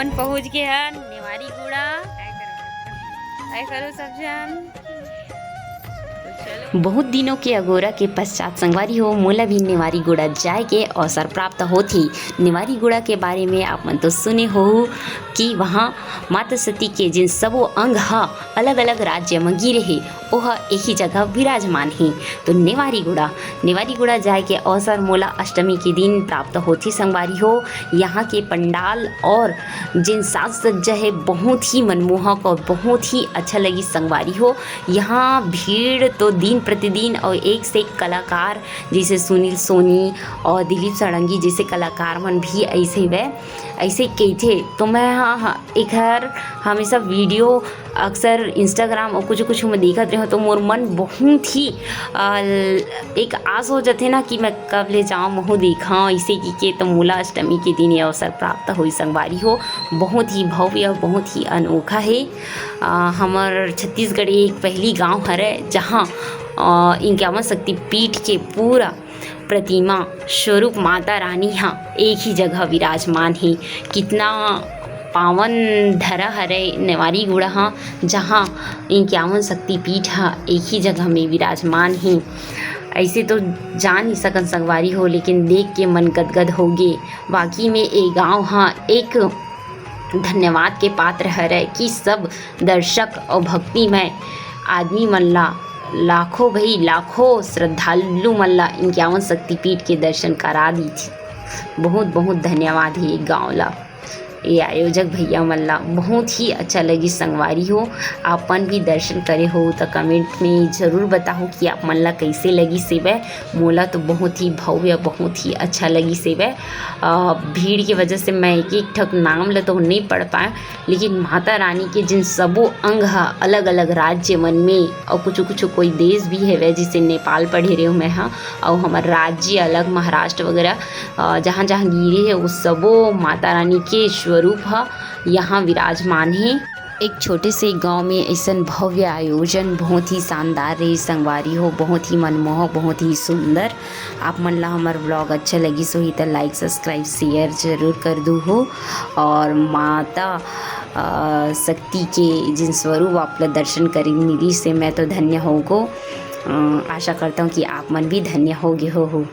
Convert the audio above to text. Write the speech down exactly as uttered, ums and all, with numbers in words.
अपन पहुंच गे हन नेवारी गुड़ा। काय करो सब जन। बहुत दिनों के अगोरा के पश्चात संगवारी हो, मोला भी नेवारी गुड़ा जाए के अवसर प्राप्त होत हे। नेवारी गुड़ा के बारे में आप मन तो सुने हो कि वहाँ माता सती के जिन सबो अंग ह अलग-अलग राज्य म गिरे हे, ओह एक ही जगह विराजमान हे। तो नेवारी गुड़ा, नेवारी गुड़ा जाए के अवसर मोला अष्टमी के दिन प्राप्त होत हे संगवारी हो। यहाँ के पंडाल और जिन साज सज्जा हे, बहुत ही मनमोहक और बहुत ही अच्छा लगी संगवारी हो। यहाँ भीड़ तो दिन प्रतिदिन और एक से एक कलाकार, जैसे सुनील सोनी और दिलीप षडंगी जैसे कलाकार मन भी ऐसे वे, ऐसे कहिथे। तो मैं, हाँ, हाँ, एकर हमेशा वीडियो अक्सर Instagram और कुछ कुछ में देखत रहे, तो मोर मन बहुत ही, अ, एक आस हो जाथे ना कि मैं कब ले जाऊँ, महू देखा, इसे की के तो मोला अष्टमी के दिन ये अवसर प्राप्त होई संगवारी हो। बहुत ही भव्य और बहुत ही अनोखा हे। अ, हमर छत्तीसगढ़ एक पहली गांव हरे, जहां, अ, इनके अमर शक्ति पीठ के पूरा प्रतिमा स्वरूप माता रानी ह एक ही जगह विराजमान हे। कितना पावन धरा हरे नेवारी गुड़ा ह, जहाँ इक्यावन शक्तिपीठ ह एक ही जगह में विराजमान हे। ऐसे तो जा नहीं सकन संगवारी हो, लेकिन देख के मन गदगद हो गे। वाकई में ए गांव ह एक धन्यवाद के पात्र हरे कि सब दर्शक और भक्तिमय आदमी मन ला, लाखों भाई लाखों श्रद्धालु मन ला इक्यावन शक्तिपीठ के दर्शन करा दीथे। बहुत बहुत धन्यवाद हे गांव ला, ये आयोजक भैया मन ला। बहुत ही अच्छा लगी संगवारी हो। आप मन भी दर्शन करे हो तो comment में जरूर बताओ कि आप मन ला कैसे लगी सेवे। मोला तो बहुत ही भव्य, बहुत ही अच्छा लगी सेवे। अ, भीड़ के वजह से मैं एक एक ठक नाम ला तो नहीं पढ़ पाए, लेकिन माता रानी के जिन सबो अंग ह अलग-अलग राज्य मन में, अउ कुछु-कुछु कोई देश भी हेवय, जैसे नेपाल पढ़े रेहेंव मैं ह, अउ हमर राज्य अलग महाराष्ट्र वगैरह, अ, जहाँ-जहाँ गिरे हे, वो सबो माता रानी के स्वरूप ह यहाँ विराजमान हे। एक छोटे से गांव में ऐसन भव्य आयोजन, बहुत ही शानदार रही संगवारी हो, बहुत ही मनमोहक, बहुत ही सुंदर। आप मन ला हमर vlog अच्छा लगिस होही त like, subscribe, share जरूर कर दू हो। और माता, अ, शक्ति के जिन स्वरूप आप ला दर्शन करे मिलिस हे, मैं तो धन्य हो गो। अ, आशा करता हूँ कि आप मन भी धन्य हो गे हो, हो।